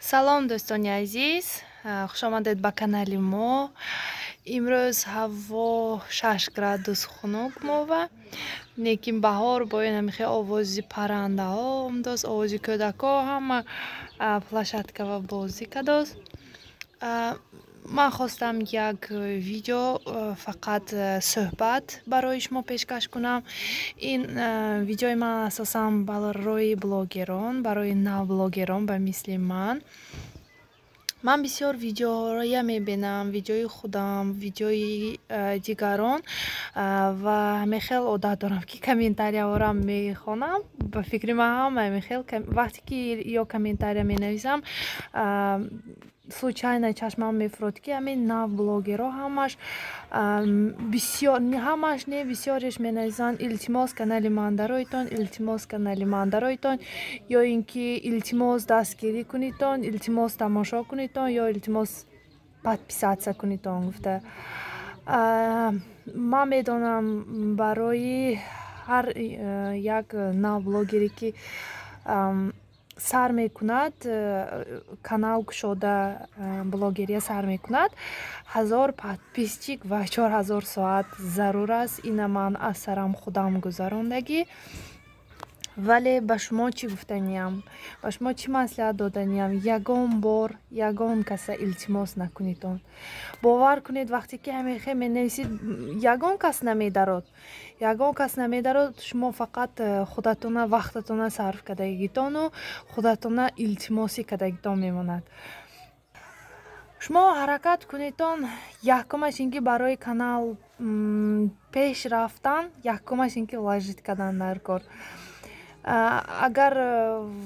Салом, дӯстони азиз, хушомадед ба канали мо. Имрӯз ҳаво 6 градус хунук мова, лекин баҳор бо ин ҳамихе овози паррандаҳо омдост, овози кӯдакҳо, ҳама площадкава бозӣ кардост. Ман хостам як видео, фақат суҳбат барои шумо пешкаш кунам. Ин видеои ман асосан барои блогерон, барои навблогерон ба мисли ман. Ман бисёр видеоҳоя мебинам, видеои худам, видеои дигарон, ва ҳамехел одат дорам, ки комментарияҳоро мехонам. Ба фикри ман, ҳама ҳамехел вақте ки ё комментария менависам, случайно чашмам мефурод, ки ҳамин навблогерҳо ҳамаш бисёр, ҳамаш не, бисёреш менависанд: «Илтимос, канали ман дароитон, илтимос, канали ман дароитон», ё ин ки «Илтимос, дастгирӣ кунитон, илтимос, тамошо кунитон» ё «Илтимос, подписаться кунитон» гуфта. Ман медонам, барои ҳар як навблогере, ки сар мекунад, канал кушода, блогерия сар мекунад, 1000 подписчик ва 4000 соат зарур аст. Ина ман аз сарам худам гузарондагӣ. Вале ба шумо чӣ гуфтаниям, ба шумо чӣ маслиҳат доданиям? Ягон бор ягон каса илтимос накунитон. Бовар кунед, вақте ки ҳамехе менависид, ягон кас намедарод, ягон кас намедарод. Шумо фақат худатона вақтатона сарф кардагитону худатона илтимосӣ кардагитон мемонад. Шумо ҳаракат кунедон. Якумаш ин ки барои канал пеш рафтан, якумаш ин ки вложить кардан дар кор. Агар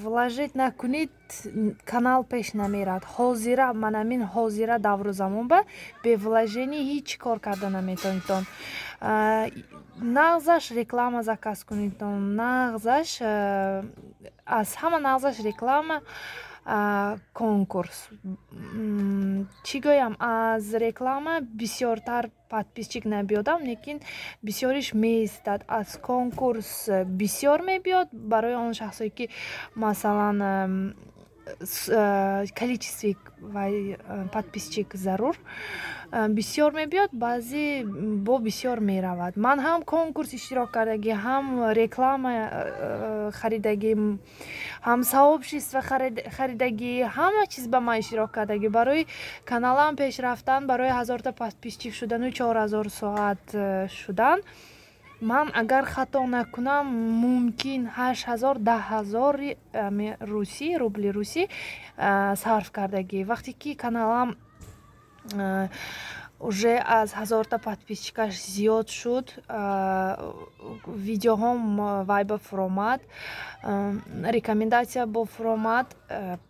вложить накунед, канал пеш намерад. Ҳозира, манамин ҳозира давру замон ба бе вложение ҳеҷ кор карда наметавонедон. Нағзаш реклама заказ кунедон, нағзаш, аз ҳама нағзаш реклама, конкурс. Чӣ гӯям, аз реклама бисёртар подписчик набиёдам, лекин бисёриш меистад. Аз конкурс бисёр мебиёд барои он шахсое, ки масалан количестве вай подписчик зарур, бисёр мебиёд, баъзе бо бисёр меравад. Ман ҳам конкурс иштирок кардагӣ, ҳам реклама харидагӣ, ҳам сообщество харидагӣ, ҳама чиз ба ман иштирок кардагӣ. Барои каналам пеш рафтан, барои 1000та подписчик шудану 4000 соат шудан, ман, агар хато накунам, мумкин 8000, 10 000 русӣ, рубли русӣ сарф кардагӣ. Вақте ки каналам уже аз 1000та подписчикаш зиёд шуд, видеоҳом вайба фуромад, рекомендация бо фуромад,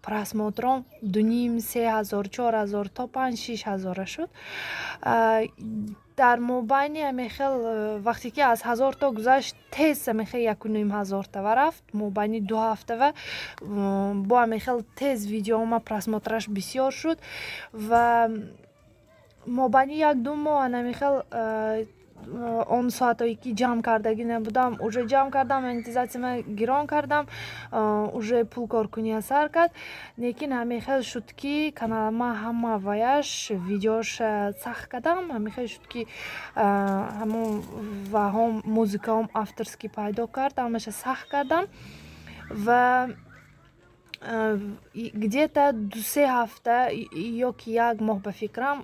просмотром 2,5, 3000, 4000 то 5, 6000-а шуд. Дар мобайни ҳамехел, вақте ки аз 1000 то гузашт, тез ҳамехел 1,5 ҳазортава рафт. Мобайни 2 ҳафтава бо ҳамехел тез видеома просмотраш бисёр шуд ва мобайни як ду моҳ ҳамехел он соатҳое, ки ҷамъ кардагӣ набудам, уже ҷамъ кардам, монетизатсияма гирон кардам, уже пул коркуния сар кард. Лекин ҳамехел шуд, ки каналама ҳама ваяш видеош сахт кардам. Ҳамехел шуд, ки ҳамон ваҳом музыкаҳом авторский пайдо кард, ҳамаша сахт кардам ва где-то 2-се ҳафта ё ки як моҳ, ба фикрам,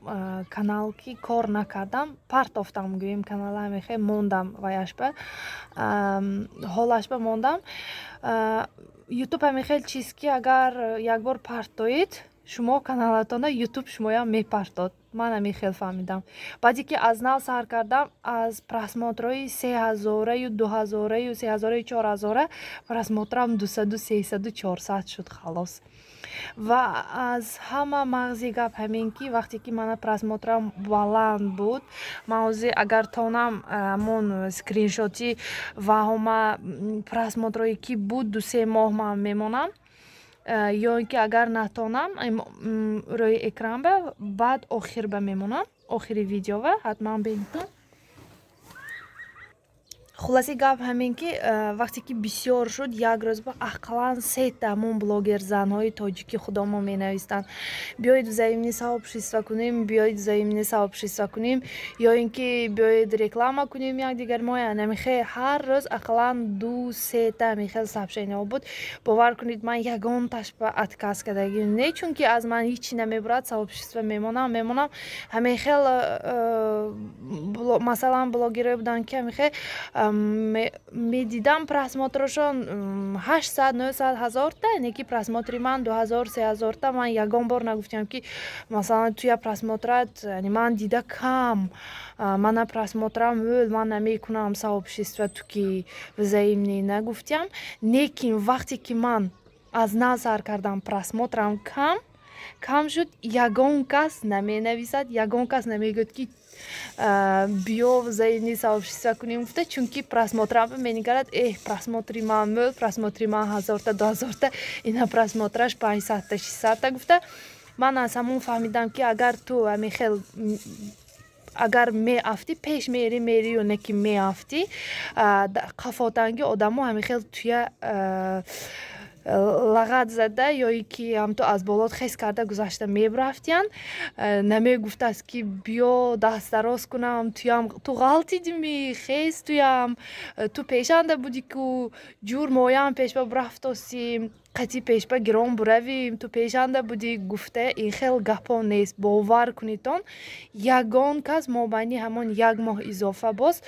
канал ки кор накардам, партофтам, гӯем, канала ҳамехел мондам, ваяшба ҳолашба мондам. Ютуб ҳамехел чиз, ки агар якбор партоед шумо каналатона, Ютуб шумоям мепартод. Ман ҳамин хел фаҳмидам. Баъде ки аз нав сар кардам, аз просмотрҳои 3000-аю, 2000-аю, 3000-аю, 4000-а просмотрам 200, 300, 400 шуд, халос. Ва аз ҳама мағзи гап ҳамин, ки вақте ки мана просмотрам баланд буд, ман ҳозир агар тонам, ҳамон скриншоти ваҳома просмотрҳое, ки буд 2-се моҳ, ман мемонам, ё ин ки агар натонам, рӯи экранба баъд охирба мемонам, охири видеова ҳатман бинтон. Хулоси гап ҳамин, ки вақте ки бисёр шуд, як рӯз ба ақаллан сета ҳамон блогерзанҳои тоҷики худомо менавистанд: «Биёед, взаимный сообщество кунем, биёед, взаимный сообщество кунем», ё ин ки «Биёед, реклама кунем якдигар мо». Намихе ҳар рӯз ақаллан ду сета ҳамин сообщениҳо буд. Бовар кунед, ман ягонташ ба отказ кардагӣ не, чунки аз ман ҳичи намебурад. Сообщество мемонам, мемонам. Ҳамин хел, масалан, блогерое буданд, ки ҳамихе медидам, просмотрошон 800, 900, 1000-та, не ки просмотри ман 2000, 3000-та. Ман ягон бор нагуфтам, ки масалан, туя просмотрат ман дида кам, мана просмотрам мӯл, ман намекунам сообщество, ту ки взаимный нагуфтям. Лекин вақте ки ман аз нав сар кардам, просмотрам кам кам шуд, ягон кас наменависад, ягон кас намегӯяд, ки биё, взаимный сообщество кунем гуфта, чунки просмотрам менигарад: «Эҳ, просмотри ман мӯл, просмотри ман 1000-та, 2000-та, ина просмотраш 500-та, 600-та» гуфта. Ман аз ҳамон фаҳмидам, ки агар ту ҳамин хел агар меафтӣ, пеш мери, мери ё не ки меафтӣ, қафотанги одамо ҳамин хел туя лағат зада ё ки ҳамту аз болот хес карда гузашта мебарафтиянд. Намегуфтааст, ки биё, даст дароз кунам туям, ту ғалтидими, хес, туям, ту пешанда будӣ ку, ҷур моям пешба бурафтосӣ, қатъи пешба гирон буравим, ту пешанда будӣ гуфта. Ин хел гапҳо нест. Бовар кунедон, ягон кас мобайни ҳамон як моҳ изофа боз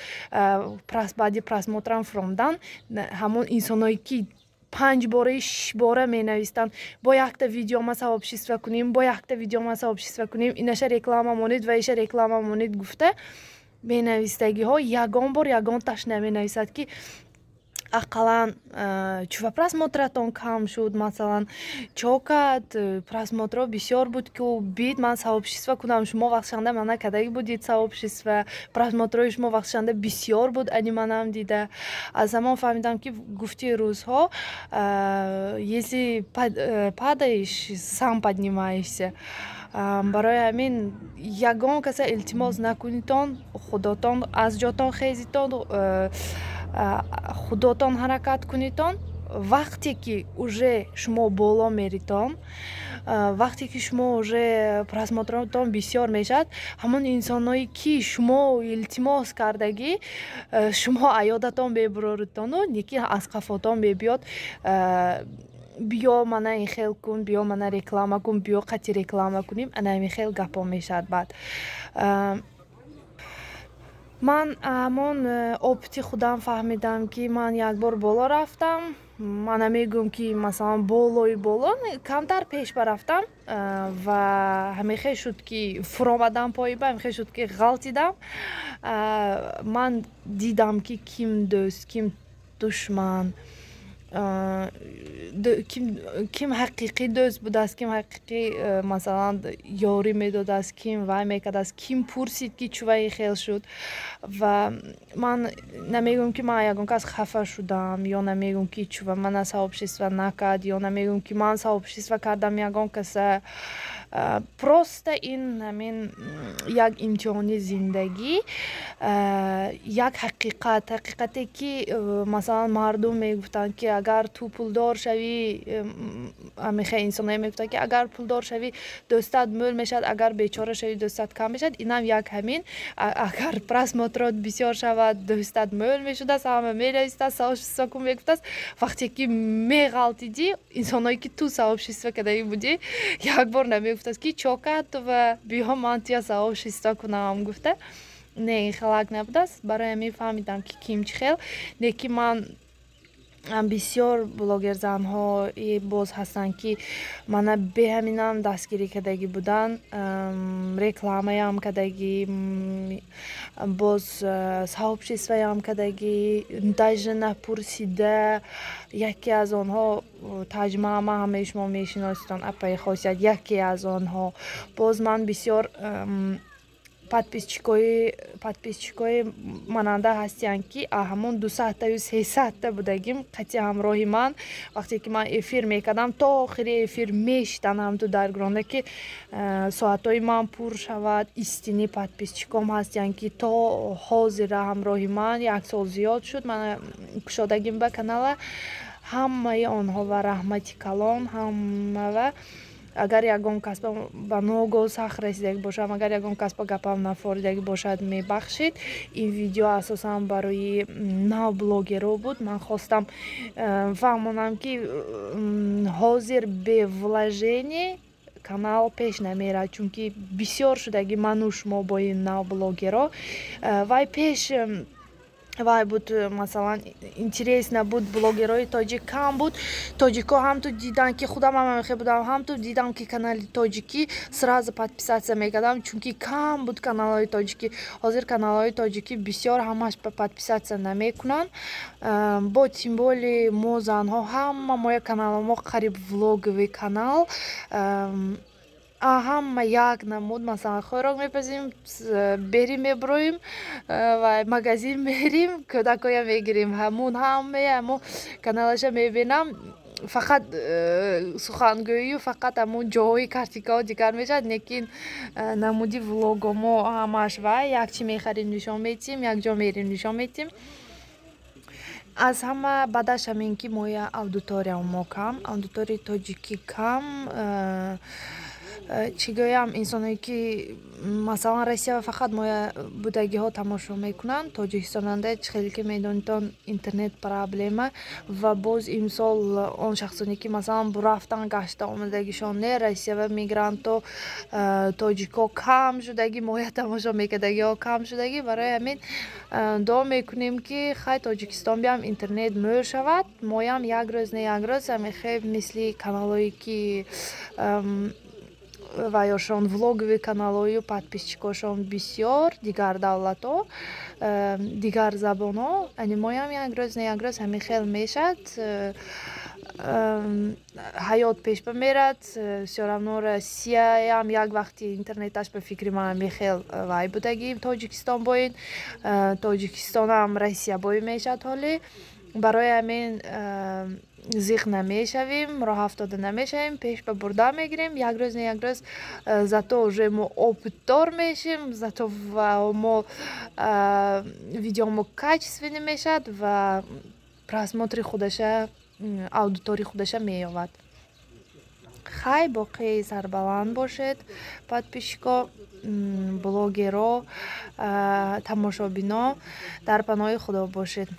баъди просмотрам фуромдан, ҳамон инсоное ки панҷ бораи шиш бора менавистанд: «Бо якта видеома сообщество кунем, бо якта видеома сообщество кунем, инаша реклама монед ва иша реклама монед» гуфта менавистагиҳо, ягон бор ягонташ наменависад, ки ақаллан чува просмотратон кам шуд, масалан, чокат просмотрҳо бисёр буд ку, бид, ман сообщество кунам. Шумо вақтшанда мана кадаги будид сообщество, просмотрҳои шумо вақтшанда бисёр буд. Ани манам дида, аз ҳамон фаҳмидам, ки гуфти рӯзҳо: «Если падаешь, сам поднимаешься». Барои ҳамин ягон каса илтимос накунитон, худотон аз ҷотон хезитон, худотон ҳаракат кунитон. Вақте ки уже шумо боло меритон, вақте ки шумо уже просмотротон бисёр мешавад, ҳамон инсоное ки шумо илтимос кардагӣ, шумо аёдатон мебуроритону неки аз қафотон мебиёд: «Биё, мана ин хел кун, биё, мана реклама кун, биё, қати реклама кунем». Ана ҳамин хел гапҳо мешавад. Баъд ман ҳамон опыти худам фаҳмидам, ки ман якбор боло рафтам. Ман намегӯям, ки масалан, болои боло, камтар пеш барафтам ва ҳамин шуд, ки фуромадам поиба, ҳамин шуд, ки ғалтидам. Ман дидам, ки ким дӯст, ким душман, ким ҳақиқӣ дӯст будааст, ким ҳақиқӣ масалан, ёрӣ медодааст, ким вай мекардааст, ким пурсид, ки чува ин хел шуд. Ва ман намегӯям, ки ман ягон кас хафа шудам, ё намегӯям, ки чува мана сообщество накард, ё намегӯям, ки ман сообщество кардам ягон каса. Просто ин ҳамин як имтиҳони зиндагӣ, як ҳақиқат, ҳақиқате ки масалан, мардум мегуфтанд, ки агар ту пулдор шавӣ, ҳамихе инсоное мегуфтанд, ки агар пулдор шавӣ, дӯстат мӯл мешавад, агар бечора шавӣ, дӯстат кам мешавад. Инам як ҳамин: агар просмотрот бисёр шавад, дӯстат мӯл мешудааст, ҳама менавистааст, сообщество кун мегуфтааст. Вақте ки меғалтидӣ, инсоное ки ту сообщество кардаги будӣ, як бор намегуфтааст, ки чокатова, биё, ман туя сообщество кунам гуфта. Не, ин хелак набудааст. Барои ҳамин фаҳмидам, ки ким чӣ хел. Не ки ман бисёр блогерзанҳо боз ҳастанд, ки мана беҳаминам дастгирӣ кардагӣ буданд, рекламаям кардагӣ, боз сообществоям кардагӣ, даже напурсида. Яке аз онҳо Таҷмаъ, ҳамаи шумо мешиноситон, апаи Хосият, яке аз онҳо. Боз ман бисёр Подписчикои мананда ҳастиянд, ки ҳамон 200-таю 300-та будагим, қатъи ҳамроҳи ман, вақте ки ман эфир мекардам, то охири эфир мешитанд ҳамту дар гронда, ки соатҳои ман пур шавад. Истинный подписчиком ҳастиянд, ки то ҳозира ҳамроҳи ман, як сол зиёд шуд ман кушодагим ба канала. Ҳамаи онҳо ва раҳмати калон ҳамава. Агар ягон кас ба ногоҳ сахт расидагӣ бошам, агар ягон кас ба гапам нафоридагӣ бошад, мебахшед. Ин видео асосан барои нав блогерҳо буд. Ман хостам фаҳмонам, ки ҳозир бе вложение канал пеш намерад, чунки бисёр шудагӣ ману шумо бо ин нав блогерҳо. Вай пеш вай буд, масалан, интересно буд, блогерҳои тоҷик кам буд. Тоҷикҳо ҳамту дидан, ки худам ҳам ҳамихел будам, ҳамту дидам, ки канали тоҷикӣ, сразу подписаться мекардам, чунки кам буд каналҳои тоҷикӣ. Ҳозир каналҳои тоҷикӣ бисёр, ҳамаш подписаться намекунанд. Бо тем более мо занҳо, ҳама моя каналҳо мо қариб влоговый канал, ҳама як намуд. Масалан, хӯрок мепазим, берим, меброим ва магазин мерим, кӯдакоя мегирем. Ҳамун ҳамаи ҳамун каналаша мебинам, фақат сухангӯию фақат ҳамун ҷоҳои картинкаҳо дигар мешавад, лекин намуди влого мо ҳамаш вай: як чи мехарим, нишон медиҳем, як ҷо мерим, нишон медиҳем. Аз ҳама бадаш ҳамин, ки моя аудиториямо мо кам, аудиторияи тоҷикӣ кам. Чӣ гӯям, инсоное ки масалан Россия фақат моя будагиҳо тамошо мекунанд. Тоҷикистонанда, чӣ хеле ки медонитон, интернет проблема. Ва боз имсол он шахсоне ки масалан рафтан, гашта омадагишон не, Россия ва мигрантҳо, тоҷикҳо кам шудагӣ, моя тамошо мекардагиҳо кам шудагӣ. Барои ҳамин дуо мекунем, ки хай, Тоҷикистон биям интернет мӯр шавад, моям як рӯз не як рӯз ҳамихе мисли каналҳое ки ваёшон влоговый каналҳою подписчикошон бисёр, дигар давлатҳо, дигар забонҳо, ани моям як рӯз не як рӯз ҳамин хел мешавад. Ҳаёт пешба мерад, всё равно Россияям як вақти интернеташ, ба фикри ман, ҳамин хел вай будагӣ Тоҷикистон боин, Тоҷикистонам Россия боин мешавад ҳоле. Барои ҳамин зиқ намешавем, роҳафтода намешавем, пеш ба бурда мегирем як рӯз не як рӯз. Зато уже мо опытдор мешем, зато мо видеомо качественный мешавад ва просмотри худаша, аудитории худаша меёбад. Хай, боқӣ сарбаланд бошед, подписчико, блогеро, тамошобино, дар паноҳи Худо бошед.